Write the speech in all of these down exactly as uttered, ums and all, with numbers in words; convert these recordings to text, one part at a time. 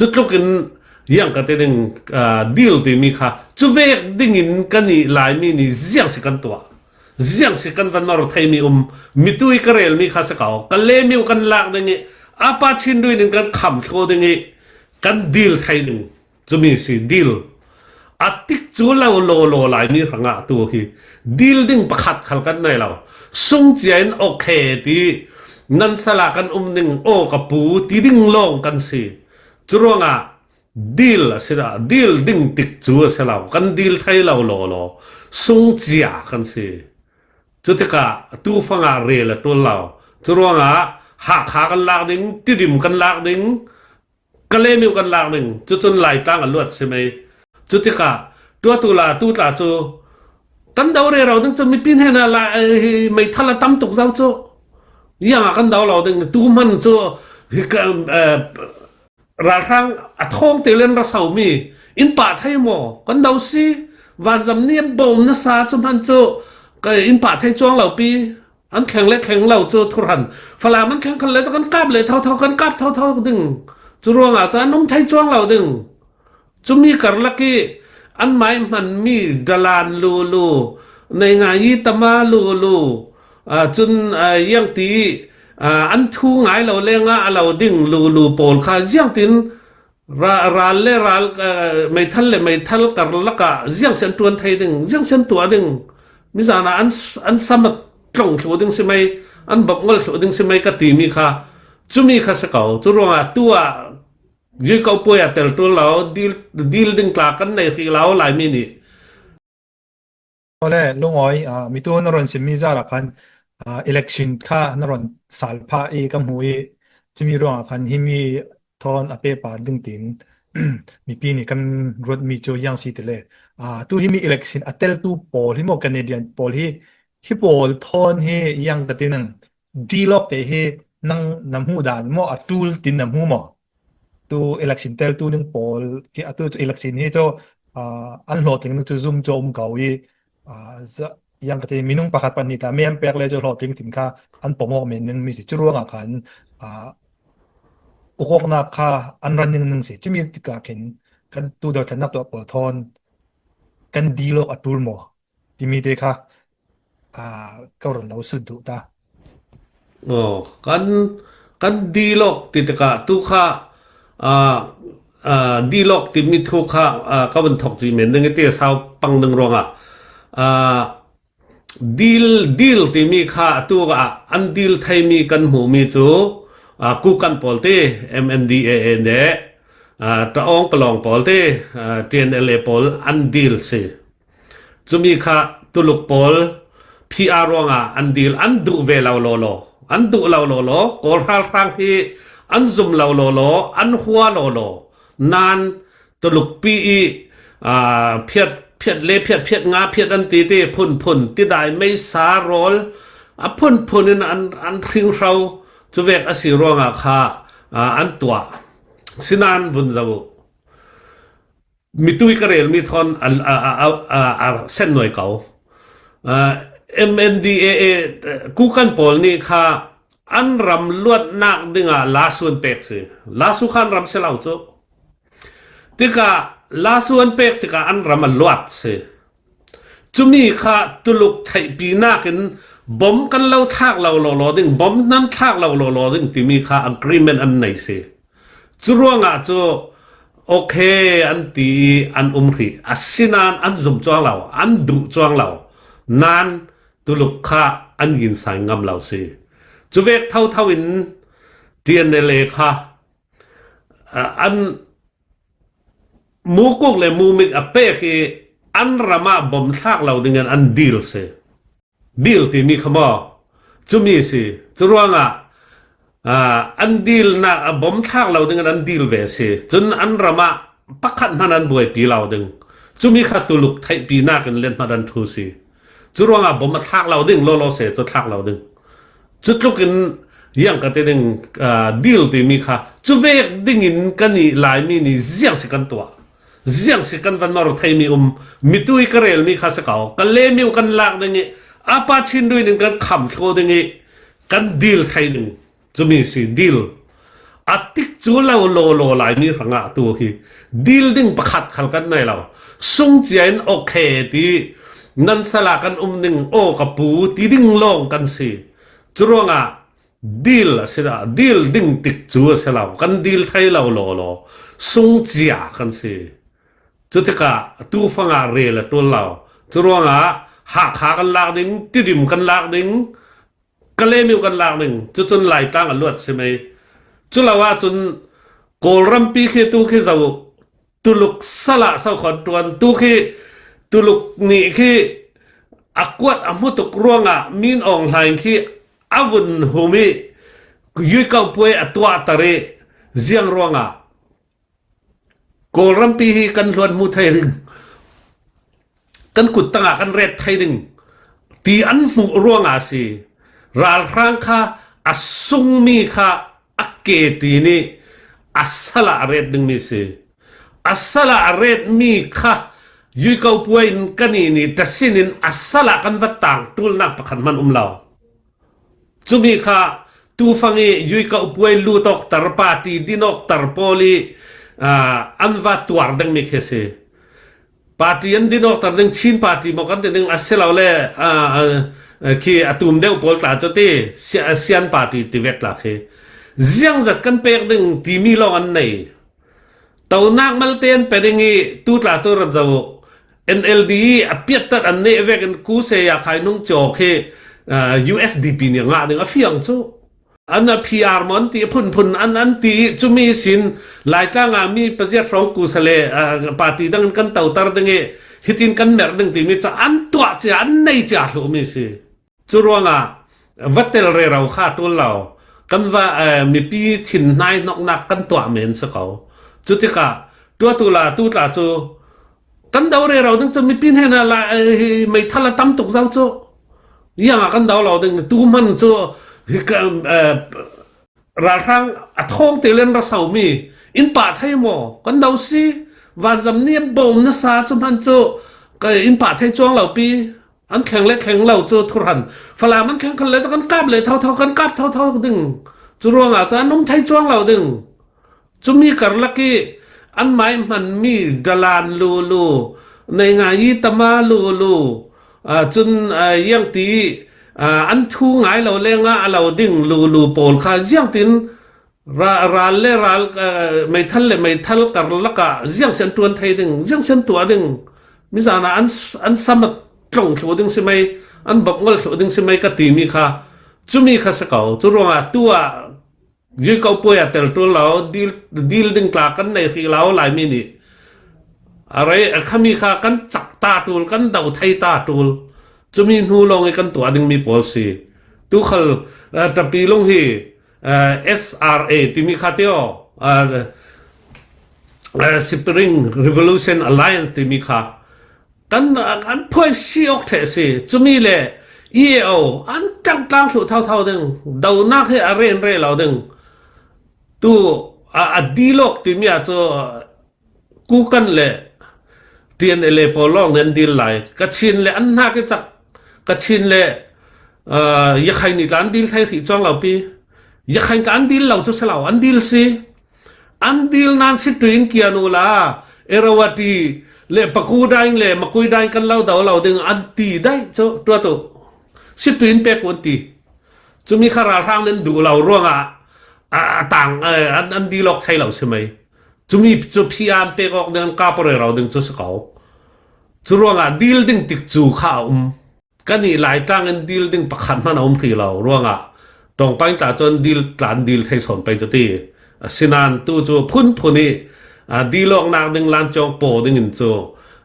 Cutlukin, yang ka ti ding, aa, deal ti mi kha, cuvek dingin ka nih lai mi nih ziang si kan tuah. Ziang si kan van nor thei mi um, mitui ka rel mi kha si kau, ka le miu kan lak ding i, a pa chin duin in kan kham thlo ding i, kan deal thei ding. Cumi si deal. A tik cu lo lo lo lai mi hrangah tu hi deal ding pakhat khal kan nei lo. Sung cia in okay ti nan sala kan um ding, aw ka pu ti ding lawng kan si. Curuangah deal a si dah, deal ding tik cu a si lo. Kan deal thei lo lo lo. Sung cia kan si. Cutikah tu fangah rel a ṭul lo. Curuangah hakha kan lak ding, tidim kan lak ding, ka le miu kan lak ding, cucun Laitlang a luat si mei. Cutikah tua tu la tu tla cu kan do rero ding cu mipi hnenah la, eh, hi meithal a tam tuk zo cu. Yang a kan do lo ding, tu hman cu hi ka, eh, ralhrang a thawng te len ra so mi in pah thei maw? Kan do si, vanzam ni a bawm nasa cu hman cu ka in pah thei cuang lo pi. An thleng le thleng lo cu thuhran. Falam an thleng khal le cu kan kap le thotho, kan kap thotho ding. Cu ruangah cu an um thei cuang lo ding. Cumi karlak i an mai hmanmi dalan lulu, nei ngai i tama lulu, aa, cun, aa, yang ti i, aa, an thu ngai lo le nga a lo ding lulu pawl kha ziangtin Ra-, ral le ral, eh, meithal le meithal karlak ah ziang sian ṭuan thei ding, ziang sian tuah ding, mizan ah an, an sam a tlong thlu ding si mai, an bawmh ngol thlu ding si mai ka timi kha, cumi kha si ko. Cu ruangah tu ah yui ko puai ah tel ṭul lo, dil, dil ding tla kan nei hrih lo lai mi nih. Awle, Lungawi, ah, mitu na ron simmi zar ah khan, ah, election kha na ron sal phah i ka hmu i, cumi ruangah khan himi thawn a pehpar ding tiin mipi nih kan ruatmi cu yang si ti le. Ah, tu himi election a teltu pawl hi maw, Canadian pawl hi, hi pawl thawn hi yang ka ti nang, dil awk te hi nang na hmuh dan maw, a ṭul tin na hmu maw? Tu election teltu ding pawl, ki, atu cu election hi cu, ah, an hlawhtling ding cu zum cu a um ko i, ah, za-, yang ka ti, minung pakhat pahnih tla mem pek le cu hlawhtling tin kha an pom awk men ning mi si. Cu ruangah khan, ah, uk awknak kha an ran ning ning si. Cumi tikah khin kan tu dothlennak tuah pawl thawn kan dil awk a ṭul maw? Timi te kha, aa, ka run lo sut duh ta. Aw, kan, kan dil awk ti tikah tu kha, aa, aa, dil awk timi thu kha, aa, ka vun thawk cih men ding i ti a sau pang ding ruangah, aa, dil, dil timi kha atu ah an dil theimi kan hmuhmi cu, aa, Kukan pawl ti, M N D A A nih, aa, Ṭaawng Palawng pawl ti, aa, T N L A pawl an dil si. Cumi kha Tuluk pawl P R ruangah an dil, an duh ve lo law law, an duh lo law law, Kawl hralhrang hi an zum lo law law, an hua law law. Nan Tuluk pi i, aa, phiat, phiat le phiat, phiat nga phiat an ti ti, phun phun, tidai meisa rawl, a phun phun in an, an hring hro, cuvek a si ruangah kha, aa, an tuah. Sinan vun zoh uh. Mitui ka relmi thawn a, a, a sen nuai ko. Aa, M N D A A, Kukan pawl nih kha an ram luatnak dingah lasu an pek si. Lasu kha an ram si lo cu. Tikah lasu an pek tikah an ram a luat si. Cumi kha Tuluk theihpinak in bom kan lo thlak lo lawlaw ding, bom nan thlak lo lawlaw ding timi kha agreement an nei si. Cu ruangah cu okay an ti i an um hrih. Asinain an zum cuang lo, an duh cuang lo. Nan Tuluk kha an yinsai ngam lo si. Cuvek thotho in T N L A kha, aa, an mukuk le mumik a pek i an ram ah bom thlak lo dingin an dil si. Dil timi kha maw? Cumi si. Cu ruangah, aa, an dilnak a bom thlak lo dingin an dil ve si. Cun an ram ah pakhat hmanh an buaipi lo ding. Cumi kha Tuluk theihpinak in lenhmat an ṭhu si. Cu ruangah bom a thlak lo ding, lawlaw se cu thlak lo ding. Cutlukin yang ka ti ding, aa, dil timi kha, cuvek dingin ka nih lai mi nih ziang si kan tuah. Ziang si kan van nor theimi um, mitui ka relmi kha si ko, ka le miu kan lak ding i, a pa chin duin in kan kham thlo ding i, kan dil thei ding. Cumi si dil. A tikcu lo lawlaw lai mi hrangah tu hi dil ding pakhat khal kan nei lo. Sungcia in okay ti, nan sala kan um ding, aw ka pu ti ding lawng kan si. Curuangah dil a si dah, dil ding tikcu a si lo, kan dil thei lo lawlaw, sungcia kan si. Cutikah tufangah rel a ṭul lo. Curuangah Hakha kan lak ding, Tidim kan lak ding, Kalemyo kan lak ding, cucun Laitlang a luat si mei. Culo ahcun Kawlrampi khi tu khi zo, Tuluk salah so khuan ṭuan, tu khi Tuluk nih khi a kuat a hmutuk ruangah Min Aung Hlaing khi a vun hum i Yuikau puai a tuahter i ziang ruangah Kawlrampi hi kan hluan hmu thei ding, kan kut tangah kan ret thei ding ti an hmuh ruangah a si. Ralhrang kha a sungmi kha a ke ṭi nih a salah a ret dingmi si. A salah a retmi kha Yuikau puai in kannih nih ṭasin in a salah kan va tang ṭulnak pakhat hman um lo. Cumi kha tufang i Yuikau puai lut awkter, party din awkter pawl i, aa, an va tuar dingmi khi a si. Party an din awkter ding, Chin party maw kan ti ding, a si lo le, aa, aa, khi a tum deuh pawl tla cu ti, Sia-, Sian party ti vek tla khi ziangzat kan pek ding timi lawng an nei. Tonak malte an pe ding i tu tla cu rat zo. N L D i a piattat an neh vekin Kusei a khai nung cawk hi, aa, U S D P nih a ngah ding a fiang cu. An a P R maw an ti, a phunphun an, an ti i cumi sin Laitlang a mi paziat hrawng kusa le, aa, party dang in kan toter ding i hitin kan merh ding timi ca an tuah cia, an nei cia thluhmi si. Curuangah va tel rero kha ṭul lo. Kan va, eh, mipi thin hnai hnawknak kan tuah men si ko. Cutikah tuah tu la tu tla cu kan do rero ding cu mipi hnenah la, eh, hi meithal a tam tuk zo cu. Ziangah kan do lo ding tu hman cu hi ka, eh, ralhrang a thawng te len ra somi in pah thei maw? Kan do si, vanzam nih a bawm nasa cu hman cu ka in pah thei cuang lo pi. An thleng le thleng lo cu thurhan. Falam an thleng khal le cu kan kap le thotho, kan kap thotho ding. Curuangah cu an um thei cuang lo ding. Cumi karlak i anmai hmanmi dalan lulu, nei ngai i tama lulu, aa, cun, aa, iang ti i, aa, an thu ngai lo le ngah a lo ding lulu pawl kha ziangtin ra-, ral le ral, aa, meithal le meithal karlak ah ziangsian ṭuan thei ding, ziangsian tuah ding, mizan ah an, an sam a tlong thluh ding si mei, an bawmh ngol thluh ding si mei ka timi kha, cumi kha si ko. Curuangah tu ah Yuikau puai a tel ṭul lo, dil, dil ding tla kan nei hrih lo Laimi nih. A rei, a khami kha kan cak ta ṭul, kan do thei ta ṭul. Cumi hnu lawng i kan tuah dingmi pawl si. Tu khal, eh, Ṭapi lung hi, eh, S R A timi kha tio, eh, eh, Spring Revolution Alliance timi kha kan, an phuai si awk ṭheh si. Cumi le E A O an ṭangtlang thluh thotho ding. Donak hi a ren reh lo ding. Tu a, a dil awk timi ah cu Kukan le T N L A pawl lawng nih an dil lai. Kachin le an hnak i cak. Kachin le, aa, Yakhain nih tla an dil thei hrih cuang lo pi. Yakhain tla an dil lo cu si lo, an dil si. An dil nan situin kian uhla, Erawati le Pakudain le Makuidain kan lo do lo ding an ti daih cu tuah tu. Situin pek uh an ti. Cumi kha ralhrang nih an duh lo ruangah a, a tang, eh, an, an dil awk thei lo si mei. Cumi cu phi an pek awk ding, an kap rero ding cu si ko. Curuangah dil ding tikcu kha a um. Kannih Laitlang in dil ding pakhat hmanh a um hrih lo ruangah Tawngpain tla cu an dil, tla an dil thei sawn pei cu ti. Asinain tu cu phunphun i, aa, dil awknak ding lancawng paw ding in cu,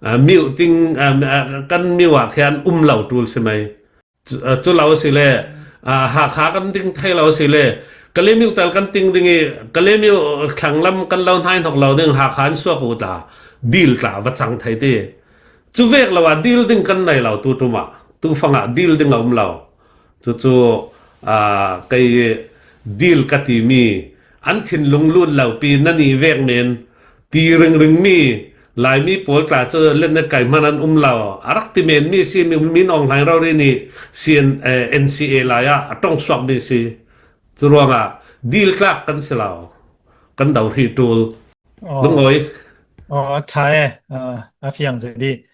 aa, miuh ting, aa, aa, kan miuh ah khian um lo ṭul si mei. Cu, aa, cu lo a si le, aa, Hakha kan ding thei lo a si le, Kalemyo tal kan ting ding i, Kalemyo thlanglam kan lo hnaihnok lo ding, Hakha in suak uh tla, dil tla va cang thei ti. Cu vek lo ah dil ding kan nei lo tu ṭum ah, tu fang ah dil ding a um lo. Cucu, aa, kei dil ka timi an thinlung lut lo pi, nannih vek men ti ringringmi Laimi pawl tla cu letnet kai hman an um lo. A rak ti menmi si, Min Aung Hlaing rori nih C N, eh, N C A lai ah a ṭong suakmi si. Curuangah dil tlak kan si lo. kan do ri tul. Aw. Lungawi. Aw, a ṭha e. A, a fiang zet dih.